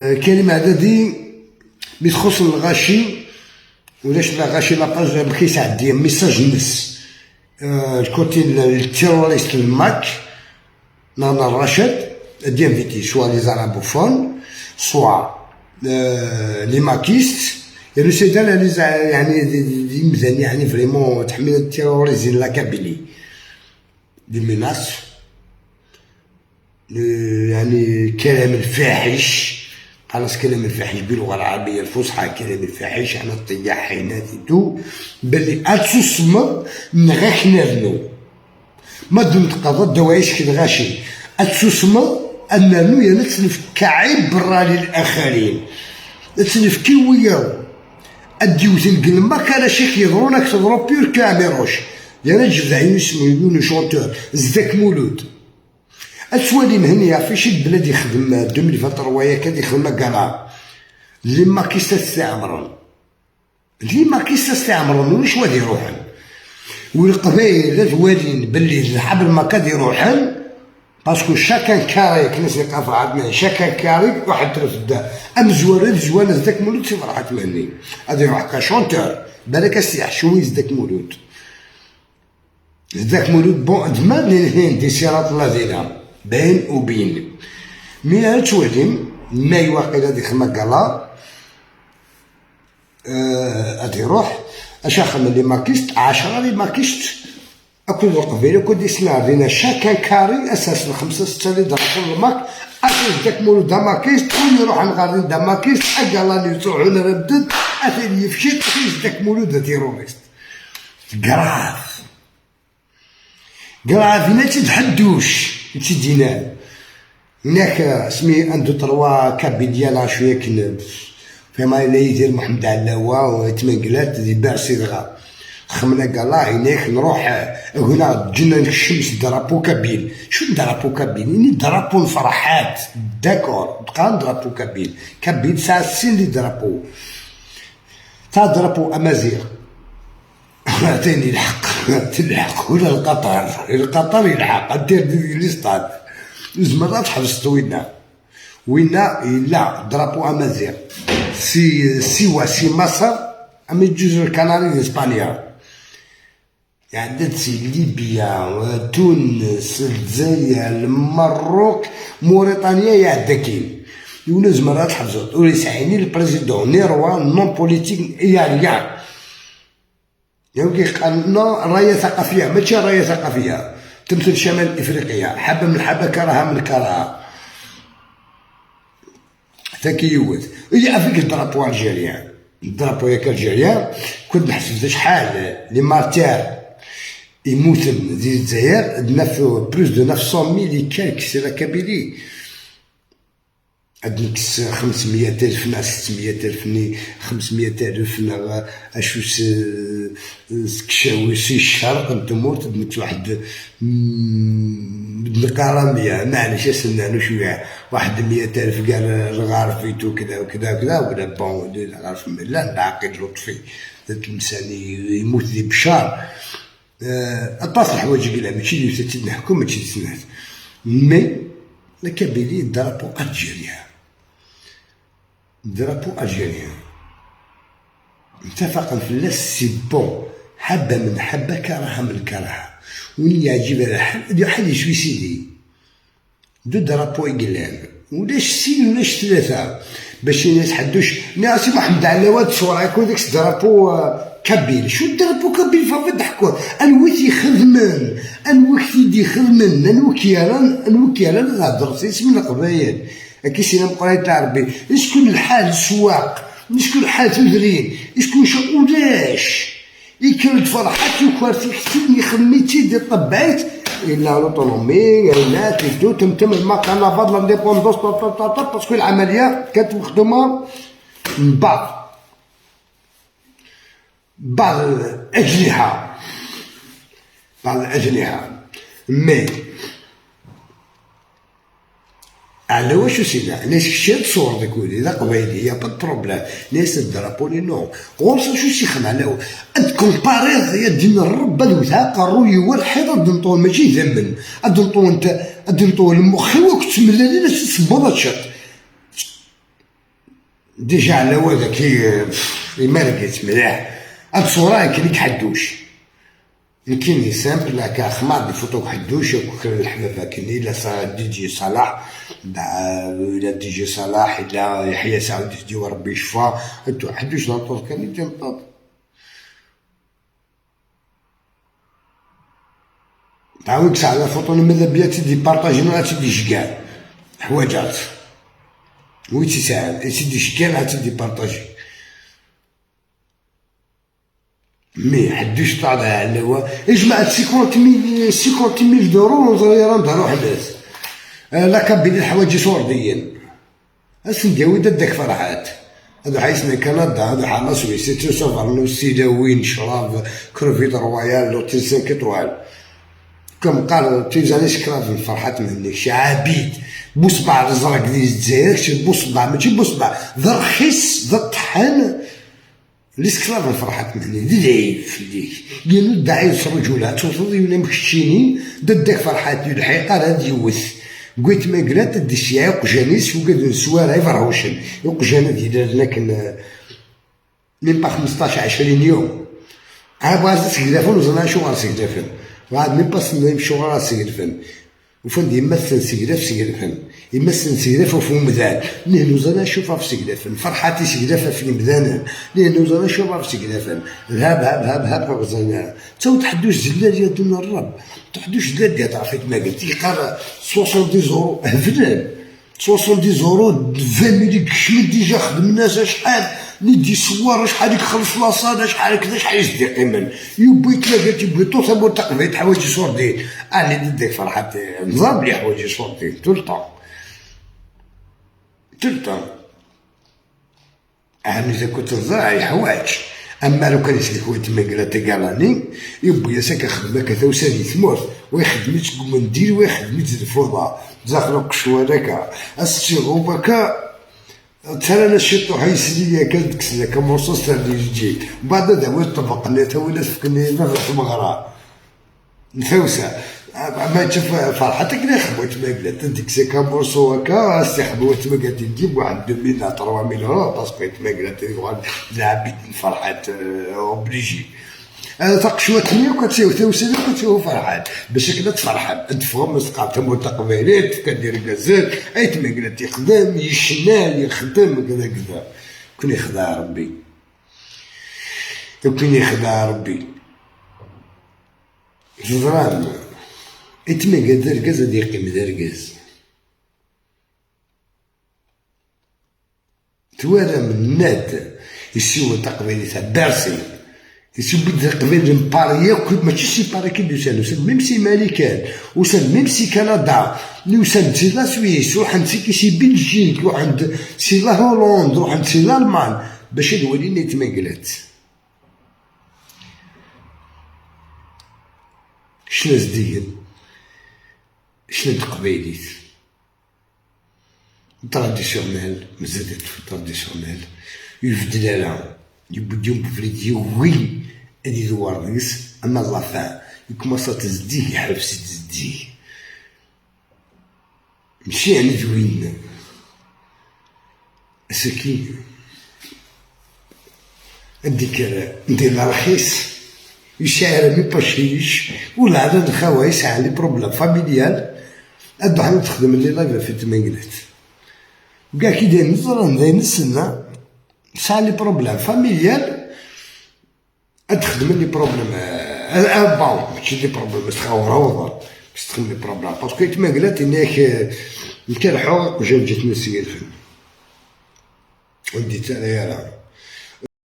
كلمة عددي بخصوص الغاشي ولاش الغاشي la page كيسعدي message نس ال côté ال terroristes الماك نانا رشاد d'inviter soit les arabophones soit les makistes. يعني سيدا يعني مزال يعني vraiment تحمل terroriser la Kabylie des menaces، يعني الكلام الفاحش، خلاص كلام الفاحش باللغة العربية الفصحى، كلام الفاحش على الطياحينات تو بلي اتسوسمض نغاك نرنو ما دمت قضى دوايش كي الغاشي اتسوسمض اننو يا نتسلف كعبرة للاخرين تسلف كي وياو اديوت القلمة كان شيخ يضرونك تضرب بيور كاميروش يا نجبد عيني اسمه يقولوا شونتور زداك مولود اتوالي مهنية في شي بلاد يخدم 2023 كان يخدم كاع les makistes استعمرون، les makistes استعمرون وش واد يروحن والقبائل توالين باللي الحبل ما كاد يروحن parce que chacun carré كناس يقف عندنا chacun carré واحد ترفد ام زوال زوال زداك مولود سي فرحات مهني هذا يروح ك chanteur بالك السياح شوي زداك مولود زداك مولود bon دما دي سيرات الذين بين وبين mais توالين ما يواقي هذيك خما قالا غادي يروح اش خمم les makistes 10 les makistes اكل القبيلة كل يسمع لينا chacun carré اساس الخمسة ستة اللي ضربوا الماك اساس داك مولو دا makiste وين يروح نغادي دا makiste اكالا يروحون ردد اثير يفشي اساس داك مولو دا terroriste grave grave ما تتحدوش تدينا هناك سمي un deux trois Kabyles ديالها شوية كن فيما لا يدير محمد علاوه وتمنقلات دي بارسي دغا خمنا قال هناك نروح هنا جينا الشمس drapeau kabyle. شو drapeau kabyle؟ يعني drapeau الفرحات d'accord بقى drapeau kabyle kabyle ساعة سين les drapeaux تاع drapeau امازيغ عطيني الحق تلحق ولا القطر القطر يلحق دير les stades زعما تحبس وينا وينا لا drapeau امازيغ سي سيوا سي مصر اما جزر الكناري اسبانيا يعني سي ليبيا تونس الجزائر المروك موريتانيا يا داكين ولا زعما تحبسوا ولا يسعيني ال président ni roi non politique يا ريان يعني قال non رايه ثقافية ماشي رايه ثقافية تمثل شمال افريقيا حبه من حبه كرهه من كرهه تاكيوت هي avec ال drapeau algérien ال drapeau ياك algérien كنت نحسب شحال les martyrs يموتن ديال الجزائر plus de 900 mille quelques c'est la Kabylie عندك 500 ألف نا 600 ألف ني 500 ألف نا أشو سكشاوي سي الشرق نتمورت دنك واحد القرامية معليش استنانو شوية واحد 100 ألف قال الغار فيتو كذا وكذا وكذا ولا bon الغار لا العقيد لطفي التلمساني يموت ذي بشار أطاس الحوايج قالها ماشي اللي نحكم ماشي سمعت mais la Kabylie drapeau algérien drapeau algérien اتفق في c'est bon حبة من حبة كرهة من كرهة وين يعجب الحال حد يشوي سيدي deux drapeaux إقلان ولاش سين ولاش ثلاثة باش الناس حدوش ناسي محمد علاوة تصور يكون داك drapeau kabyle شو drapeau kabyle فافي ضحكوا انويت يخدمن انويت يدي يخدمن انوك يران انوك يران غادر اسم القبايل كي سينا مقراية العربي شكون الحال السواق شكون الحال تدرين شكون شو ولاش يكرد فرحات يكوارتي حتى يخميتي دي طبعيت الى l'autonomie الى تدو تمتم المقالة فضل l'indépendance parce que العملية كانت مخدومة من بعض الأجنحة بعض الأجنحة mais على واش سيدا ناس كشي تصور ديك ولي ذا قبايلي y a pas problème ناس ال drapeau non غورسا شو سي خدم على اد comparer يا دين الرب الوثاق قرو يوا الحيط اد ماشي ذمن اد نطول انت اد نطول المخ وكنت ملالي ناس تسبوض تشط déjà على هذا كي يماركت مليح هاد الصورة كي حدوش كاين simple هكا خمار des photos حدوش الحبابة كاين لا دي جي صلاح ولا دي جي صلاح إلا يحيى سعود يهدي وربي يشفى حدوش نطوط كان يجي نطوط تعاود ساعة la photo ماذا بيا تدي partager ولا تدي شكال حوايجات وي تساعد تدي شكال تدي partager mais حدوش طالع على هو اجمع 50 mille d'euros وزريران نروح الناس la Kabylie الحوايج صورديين اسنديوي داك فرحات هذا حيسنا كندا هذا حنا Suisse تسافر نو شراب crevettes royales l'hôtel 5 étoiles كم قال تيزاني esclaves فرحات منك شي عبيد بوصبع الازرق ديال الجزائر بوصبع ماشي بوصبع ذا رخيص ذا الطحان l'esclave فرحات مهني دي العيب فليك لانو داعي رجولة توصل ولا مكشيني داك فرحات الحقيقة هاد يوث قلت ما قلت دي الشيعة وقجانيس وقاد نسوارة يفرهوشن وقجانا ديال لكن من با 15 20 يوم عاد بغا سكلافن وزنا شو غير سكلافن وعاد من با سنة يمشو غير سكلافن وفند يمثل سكلاف سكلافن يمثل سكلاف وفي مذان نهنو زنا شوفها في سكلافن فرحاتي سكلافة في مذان نهنو زنا شوفها في سكلافن هاب هاب هاب هاب غزانا تو تحدوش زلال يا دون الرب تحدوش زلال ديال تعرفيت ما قلت يقرا 70 اورو هفلان 70 اورو 20 mille كشمل déjà خدم الناس شحال ندي صور شحال يخلص la salle شحال كذا شحال يزيد قيمن يبوي تلاقى تيبوي تو ثمور تقضي حوايج صوردين انا ديك فرحات نظام لي حوايج صوردين tout le temps tout le temps اهم اذا كنت نزرع حوايج اما لو كان يسلك ويت مقلا تقالاني يبوي ساك خدمة كذا وسالي ثمورت ويخدم تقوم ندير ويخدم الفوضى زاخلو قشوة السيغوبكا ترى انا شي طوح يسلي كدكس كمرصوص تاع اللي يجي بعد هذا هو الطبق اللي تا ولا فكني في المغرى نفوسه ما تشوف فرحتك لا خبوت ما قلت ديك سي كامورسو هكا سي خبوت ما قلت نجيب واحد 2000 3000 اورو parce que ما قلت لعبيت فرحات obligé تقشوتني وكتسيو توسيل وكتسيو فرحان باش كذا تفرحان تفهم مسقط تقبيلات كدير كازات اي تما يخدم يشنا يخدم كذا كذا كون يخدع ربي كون يخدع ربي جزران اتما قادر كاز غادي يقيم دار كاز توالا من ناد يسيو تقبيلي تاع بارسي يسيو تقبيل مباريا ماشي سي باري كي دوسان وسان même si ماريكان وسان même si كندا وسان c'est la Suisse روح عند c'est c'est Belgique روح عند c'est la Hollande روح عند c'est l'Allemagne باش نولي نتمقلات شنو زديا شنو تقبيليت traditionnel مازال traditionnel يفدل على يبدو بفريدي وي هادي دوار نيس اما la fin يكما تزديه يحبس تزديه ماشي يعني زوين سكي عندك ندير رخيص يشعر مي باشيش ولا على الخوا يسعى les problèmes familiales ادو حنا تخدم les lives في تمنقلات كاع كي داير نزران داير نسنى ساعة les problèmes familiales تخدم les problèmes bon ماشي les problèmes تخاور باش تخدم les problèmes parce que تمنقلات انك نكرحو وجا جيت نسير عندي تا يا